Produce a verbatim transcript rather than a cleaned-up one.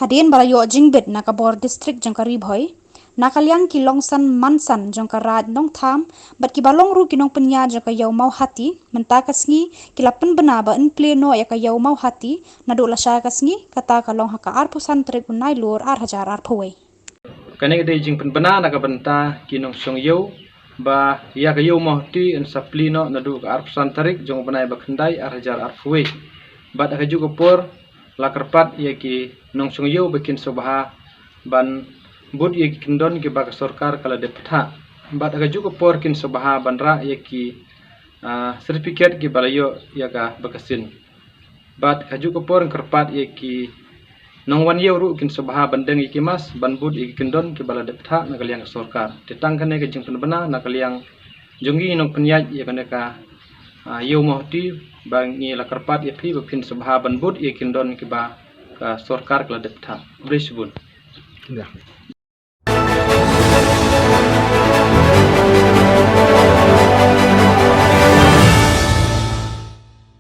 Hadien ba la ïoh jingbit na ka bor district jong ka Ri Bhoi, na ka liang ki longsan mansan jong ka Raid Nongthymmai bad kiba long ruh ki nongpynïaid jong ka Ïew Mawhati, mynta ka sngi ki la pynbna ba yn plie noh ïa ka Ïew Mawhati naduh lashai ka sngi, kata ka long ha ka arphew san tarik u Nailur ar hajar arphew wei. Kane ka dei jingpynbna na ka bynta ki nongshong ïew ba ïa ka Ïew Mawhati yn sa plie noh naduh ka arphew san tarik jong u bnai ba khyndai ar hajar arphew wei. Bad ha kajuh ka por la kyrpad ïa ki nongshong ïew ba kin sngewbha ban bud ïa ki kyndon kiba ka sorkar ka la dep bthah. Bad ha kajuh ka por kin sngewbha ban rah ïa ki, ah, certificate kiba la ïoh ïa ka vaccine. Bad ha kajuh ka por kyrpad ïa ki nongwan ïew ruh kin sngewbha ban deng ïa ki mask ban bud ïa ki kyndon kiba la dep bthah na ka liang ka sorkar. Te tang kane ka jingpynbna na ka liang jong ngi nongpynïaid ïa kane ka, ah, Ïew Mawhati ba ngi la kyrpad ïa phi ba phin sngewbha ban bud ïa ki kyndon kiba ka sorkar ka la dep bthah. Khublei shibun. Ïa.